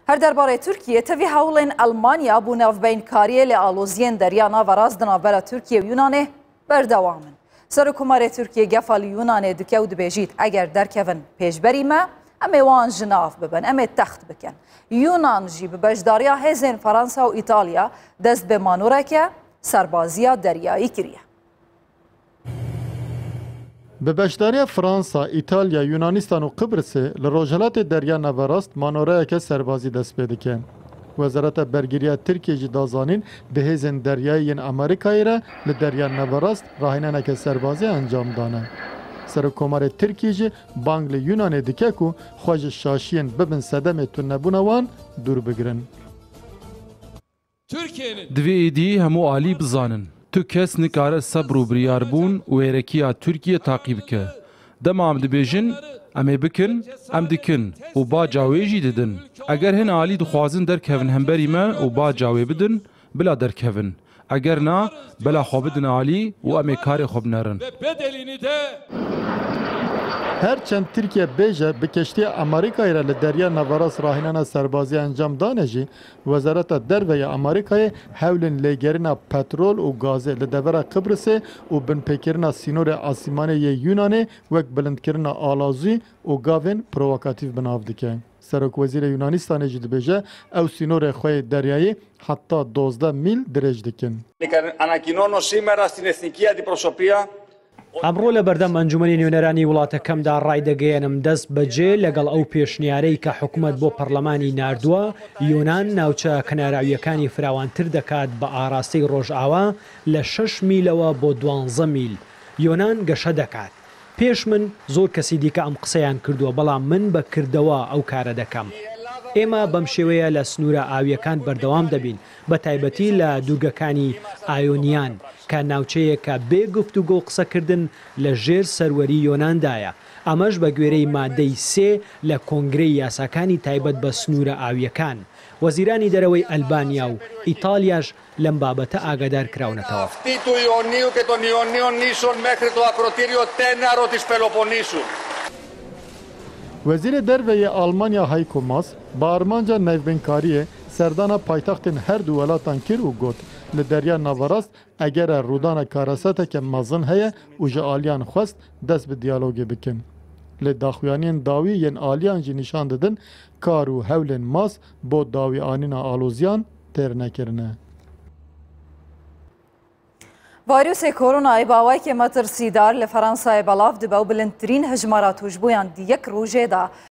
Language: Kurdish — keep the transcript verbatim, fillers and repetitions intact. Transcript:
Her derbarê Tirkiyê, tevî hewlên Elmanya bo navbeynkariyê li aloziyên Derya Naverast di navbera Tirkiye û Yunanê berdewam in. Serokkomarê Tirkiyê gefa li Yunanê dike û dibêjît, eger derkevin pêşberî me, em ê wan ji nav bibin, em ê text bikin. Yunan jî bi beşdariya hêzên Fransa û Îtalya dest bi manoreke serbaziya deryayî kiriye. Bi beşdariya Fransa, Îtalya, Yunanîstan û Qibrisê li rojhilatê Derya Naverast manoreyeke serbazî dest pê dike. Wezareta Bergiriya Tirkiyê jî da zanîn, bi hêzên deryayî yên Amerîkayê re li Derya Naverast rahînaneke serbazî encam dane. Serokkomarê Tirkiyê jî bang li Yunanê dike ku xwe ji şaşiyên bibin sedemê tunebûna wan dûr bigirin. Divê êdî hemû alî bizanin, tu kes nikare sebr û biryarbûn û wêrekiya Tirkiye taqî bike. Dema em dibêjin, em ê bikin, em dikin û baca wê jî didin. Eger hin alî dixwazin derkevin hemberî me û baca wê bidin, bila derkevin. Eger na, bela xwe bidin alî û em ê karê xwe binerin. Her çend Tirkiye bêje bi keştiya Amerîkayê re li Derya Naverast rahînana serbazî encam dane jî, Wezareta Derve ya Amerîkayê hewlên lêgerîna petrol û gazê li devera Qibrisê û binpêkirina sînorê asîmanê yê Yunanê wek bilindkirina alozî û gavên provokatîf bi nav dike. Serokwezîrê Yunanîstanê jî dibêje, ew sînorê xwe yê deryayî heta dozdeh mîl dirêj dikin. Ανακοινώνω σήμερα στην Εθνική Αντιπροσωπεία Emro li berdem Encûmenê Nûneraniya Welatekemê de raydegihînim, dest bejê legal ew pêşniyarey ke hikûmet bo parlemanî nardûye, Yunan navçeya kenarawiyekê firawantir diket, bi arastey Rojava li şeş mîl bo duwazdeh mîl. Yunan geşe diket. Pêş min zor kesî dîke em qiseyan kiriye, belam min bi kirdewî ew kare dikim. Êma bem şêweye li sinûra awiyekê berdewam dibin, bi taybetî li dûrgekanî Ayoniyan, ke navçeyeke bê guftûgo û qisekirdin li jêr serwerî Yunan de ye. Emaje bi guêrey madeyê sê li kongreyê yasakanî taybet bi sinûra awiyekê, wezîranî dereweyê Elbanya û Îtalya jî lem babete agadar kirawinetewî. Αυτή του Ιωνίου και των Ιωνίων νήσων μέχρι το ακρωτήριο Τέναρο της Πελοποννήσου. Wezîrê Derve yê Almanya Heiko Maas, bi armanca navbeynkariye serdana paytextên her du welatan kir û got, li Derya Naverast egere rûdana kareseteke mezin heye û ji aliyan xwest dest bi diyalogê bikin. Lê daxuyaniyên dawî yên aliyan jî nîşan didin, kar û hewlên Maas bo dawîanîna aloziyan têr nekirine. Vîrusê koronayê bi awayekî metirsîdar li Fransayê belav dibe û bilindtirîn hejmara tûşbûyan di yek rojê de